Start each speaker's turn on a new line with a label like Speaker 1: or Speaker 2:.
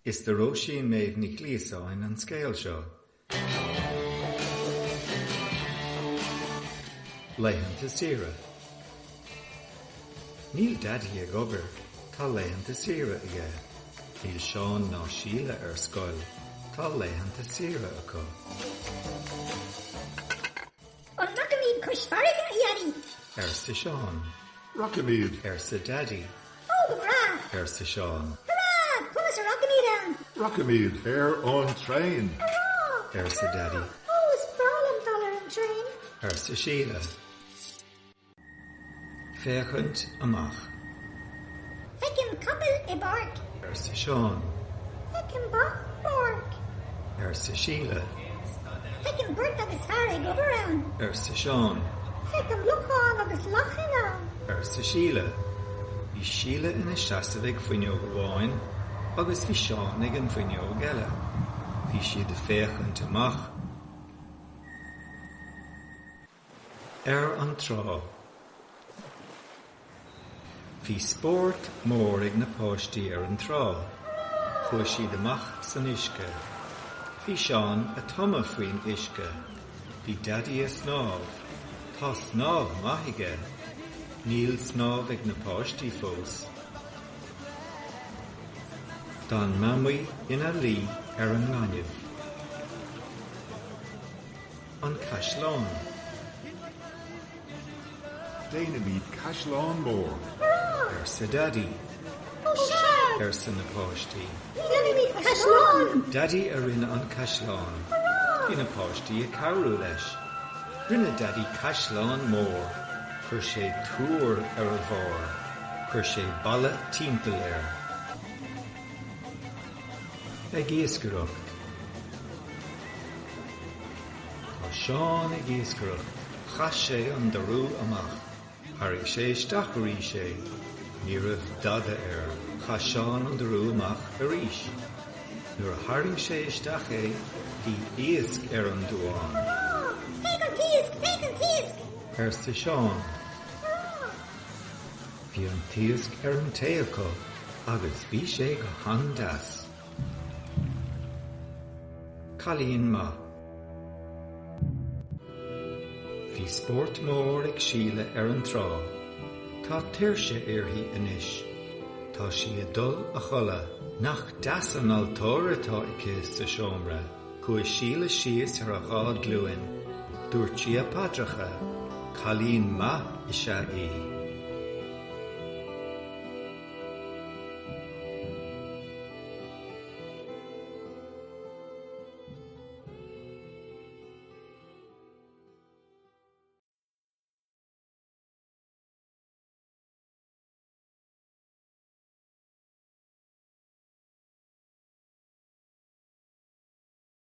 Speaker 1: Is do Róisín Méabh Ní Ghliasáin an scéal seo. Laethanta saoire. Níl Daidí ag obair, tá laethanta saoire aige. Níl Seán ná Síle ar scoil, tá laethanta saoire acu.
Speaker 2: An rachaimid cois farraige, a Dhaidí?
Speaker 1: arsa Seán.
Speaker 3: Rachaimid!
Speaker 1: arsa Daidí.
Speaker 2: Ó, go breá!
Speaker 1: arsa Seán.
Speaker 2: Hurá! Conas a rachaimid ann?
Speaker 3: Rachaimid ar an traein!
Speaker 2: Hurá!
Speaker 1: arsa Daidí.
Speaker 2: Ó, is breá liom dul ar an traein!
Speaker 1: arsa Síle. Féachaint amach.
Speaker 2: Feicim capall i bpáirc.
Speaker 1: arsa Seán.
Speaker 2: Feicim ba i bpáirc.
Speaker 1: arsa Síle.
Speaker 2: Feicim beirt agus fear ag obair ann.
Speaker 1: arsa Seán.
Speaker 2: Feicim lochán agus lachain ann.
Speaker 1: arsa Síle. Bhí Síle ina seasamh ag fuinneog amháin agus bhí Seán ag an bhfuinneog eile. Bhí siad ag féachaint amach. Ar an trá. Bhí spórt mór ag na páistí ar an trá. Chuaigh siad amach san uisce. Bhí Seán a' tumadh faoin uisce. Bhí Daidí a' snámh. Tá snámh maith aige. Níl snámh ag na páistí fós. D'fhan Mamaí ina luí ar an ngaineamh. An Caisleán.
Speaker 3: Déanfaimid caisleán mór.
Speaker 1: Arsa Daidí.
Speaker 2: Ó sea!
Speaker 1: Arsa na páistí.
Speaker 2: Déanfaimid caisleán!
Speaker 1: Daidí a rinne an caisleán. Bhí na páistí ag cabhrú leis. Rinne Daidí caisleán mór. Chuir sé túr ar a bharr. Chuir sé balla timpeall air. Ag iascaireacht. Tá Seán ag iascaireacht. Chaith sé an dorú amach. Tharraing sé isteach arís é. Ní raibh dada air. Chaith Seán an dorú amach arís. Nuair a tharraing sé isteach é, bhí iasc ar an duán.
Speaker 2: Hurá! Féach an t-iasc! Féach an t-iasc!
Speaker 1: arsa Seán.
Speaker 2: Hurá!
Speaker 1: Bhí an t-iasc ar an tae acu agus bhí sé go han-deas. Cailín maith. Bhí spórt mór ag Síle ar an trá. Tá tuirse uirthi anois. Tá sí ag dul a chodladh. Nach deas an altóir atá aici sa seomra. Chuaigh Síle síos ar a dhá glúin. Dúirt sí a paidreacha. Cailín maith is ea í.